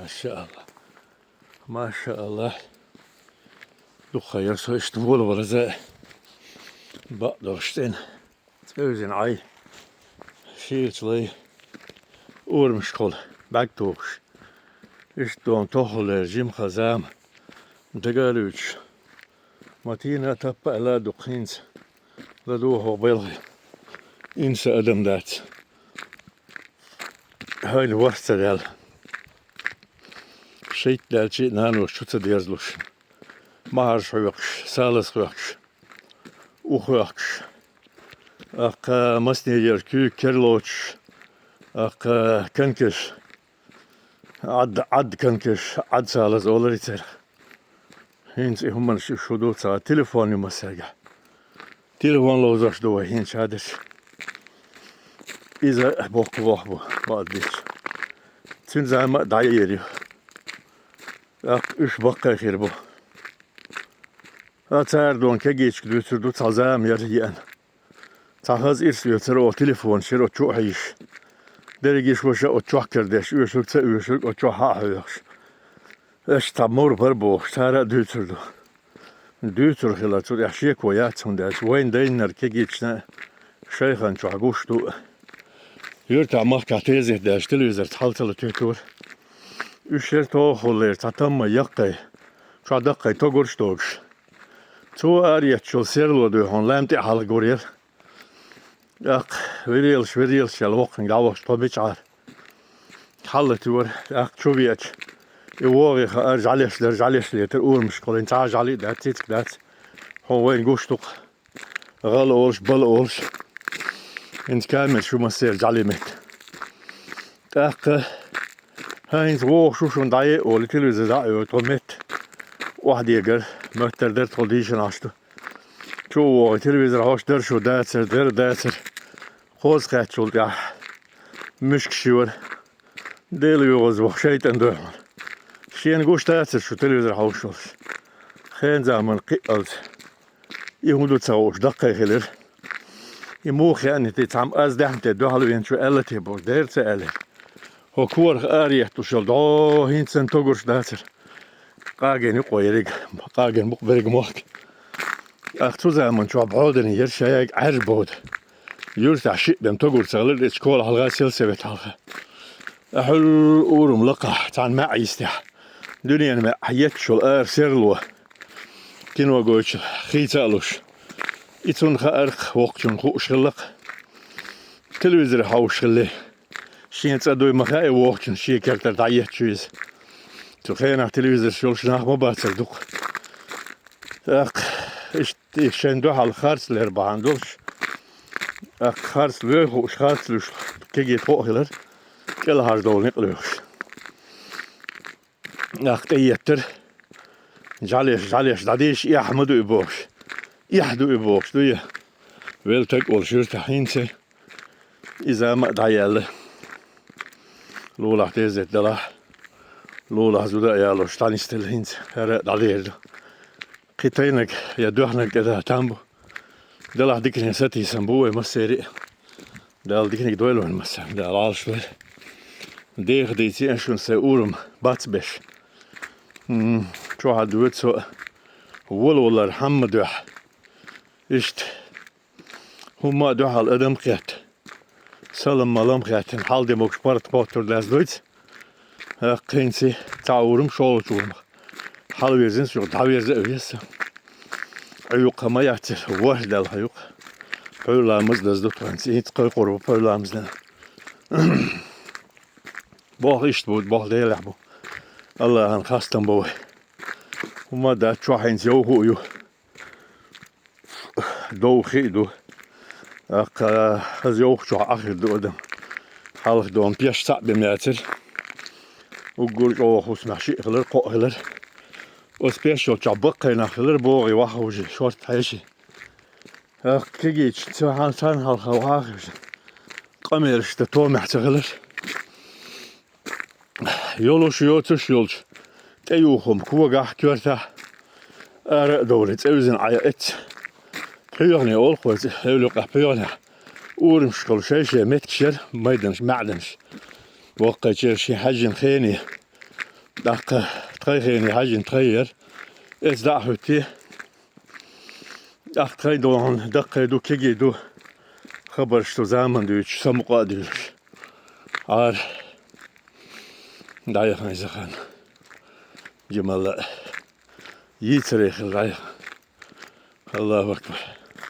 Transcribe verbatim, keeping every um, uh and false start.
Машаалла. Машаалла. Дукха яр со иштта волавалаза бакъдолуш цӀена. ЦӀе визина Ӏай. Шийлачу лай урамашкахула бӀаьг тухуш. Иштта дона тоххалера жимха зама. Дага а луьйчуш. Матийна а таппа аьлла а дукха хӀинца. ЛадогӀа хӀокху белхе. Инса адам дац. Хьайна ворхӀ ца даьлла. Шайтта даьлча а наноша чу ца дерзалуш. Махьарш хьоькхуш, салаз хьоькхуш, у хьоькхуш. Аккха маснедерг куьйга кер лоцуш. Аккха канкаш, Ӏад, Ӏад канкаш, Ӏад салаз олури церах. ХӀинца и хӀуманаш шу ду ца телефон ю массаьрга. Телефон ловзош ду вай хӀинца шадерш. Иза боккха вохь бу, бакъдерг. Цуьнан зама а дӀаер ю. ТӀаккха уьш баккхий хир бу. Ткъа цара дона кегийчуьнга дуьйцур ду цхьа зама яра еана. Цхьа хаза ирс оьцура оха телефонаш яра оцу чу а хьийзаш. Дерригаш ваша оцу чохь карадеш, оьшург ца оьшург оцу чохь хьа а хьоьхуш. Аша цхьа мур бара бохуш, цара а дуьйцур ду. Дуьйцур хилар цу тӀехь шеко яц, хӀунда аьлча вайна дайнарг кегийчарна шайхана чохь гуш ду. Юьртахь махкахь тезет даьлча телевизорца хьал ца латуьйтура. Уьш яра тоххаллера цхьа тамма яккхий, чохь даккхий тогурш а догуш. Цо арахецчул серло дуьйхьун лаьм тӀе а хьалха гур яра. ТӀаккха вирелаш, вирелаш яьлла воккханиг дӀавахча тхо мичахьара. Хьаллатора, тӀаккха чу веача. И вогӀий хаара, жӀаьлеш дара, жӀаьлеш летара урамашкахула, цхьа а жӀали а дац, цициг дац. Хьуна вайна гуш ду-кх. ГӀала олуш, бала олуш. ХӀинца камераш ю массеран жӀали метта. ТӀаккха, хӀан хӀинца вогӀуш ву шуна дӀае а олий, телевизор дӀа а йолий, тхо метта охьадегара, моьттар дара тхо дийшина Ӏаш ду. Чу а вогӀий, телевизор хьош дара шу дацара, дара дацара. Кхоза кхаьччул тӀаьхьа муьшкаш йора. Дела вуьгӀаза ваха шайтӀан дуьхьал. Шена гуш дацара шу телевизор хьовш волуш. Хен-заман кхиалца. И хӀун ду ца хууш, даккхий хилира. И муха хеана те, цхьамма аз даьхна те дуьхьал веначо аьлла те боху, дера ца аьллера. ХӀокху корах арахӀитталуш йолу дӀо хӀинца санна тогурш дацара. Къагийна юкъа ерриг, къагийна букъ берриг мохк. ТӀаккха цу заманчохь бӀоданийн яра шайга Ӏаьржа бода. Юьртахь шиъ бен тогур ца хилира, иза школа хьалха, сельсовет хьалха. Ахьуьллу урам лакхахь, цхьана маьӀ йистехь. Дуьненан маьӀ етташ йолу ара серло. Кино гойтуш, хийца а луш. И цунна хаьара-кх, воккхачунна хууш хилла-кх. Телевизор хьовш хилла. Шен цӀа дуй ма хаьа воккхачунна, шен кертара дӀаетташ ю иза. Цу хенахь телевизорш йолуш нах ма бацара дукха. ТӀаккха иштта шайн дуьхьал харц лер бахьана долуш, тӀаккха харц лоь хууш, харц луьйш кегийта хӀоъ хилар, кӀелхьардовла некъ лоьхуш. ТӀаккха тӀееттара, жӀаьлеш, жӀаьлеш дӀадийша, эхь ма дуй бохуш. Эхь дуй бохуш, дуй? Велтаг а волуш юьртахь хӀинца. Иза ма а дӀаяьлла. Лулахь тезет далахь. Лулахь зуда а ялош, дӀанисделла хӀинца. ХӀара а дӀадер ду. Кхин тайнаг я доьхнаг тӀе да там бу. Делахь дикане сатийсам бу вай массери а. Дала диканиг дойла вайн массарна, Дала Ӏалаш дойла. Деха дийци а шуна сайн урам бац беш. М, чохь а доьду со а, волавалар хьамма дуьхьа. Иштта, хӀумма а дуьхьал адам кхетта. Салам-малам хаьттина, хьал де могуш паргӀат кхоттур дац дуьйцу. ТӀаккха хӀинца цхьа урам шолгӀачу урамах. Хьалавирзина шу, дӀавирза а веза. Хьо юккъа ма яцара, ворхӀ даьлла хьо юккъа. Пхьуьйр ламаз а даза ду тхоьнца, хӀинца кхойкхур бу пхьуьйр ламаз дина. Болх иштта бу, болх Делехь бу. АллахӀан хастам бо вай. ХӀумма а дац, чохь хӀинца йовхо а ю. Довхи а ду. ТӀаккха хаза йовхачохь Ӏа хир ду адам. Хьалха дона пеш цхьаъ бен яцара. Уггар чӀогӀа хӀусамехь шиъ хилар, кхоъ хилар. Оцу пеш йолчохь баккхий нах хилар, богӀий ваха хьужий, шорта хьеший. ТӀаккха кегийчу цхьана хьалха ваха а хевшина, къамелаш дан томехь ца хилар. Йолуш, йоцуш йолчу тӀеюху хӀума когахь, коьртахь ара а довлий, цӀе визина Ӏа яа эццахь. Пхьоьхане олу-кх вай цӀе, эвла юккъехь пхьоьханехь. Урамашкахула шай-шай меттигаш яра, майданаш, маьӀданаш. Воккхачеран шен хьаьжжина хене. ТӀаккха тхай хене хьажин тхай яр. Эс дӀа а хӀуьтти. ТӀаккха тхай дохьун, даккхай ду, кегий ду. Хабарш ду заман дуьйцуш, самукъа а дуьйлуш. Ар. ДӀаяхна иза хан. Жималла. Йийцарехил дӀаяхна. Аллаху акбар.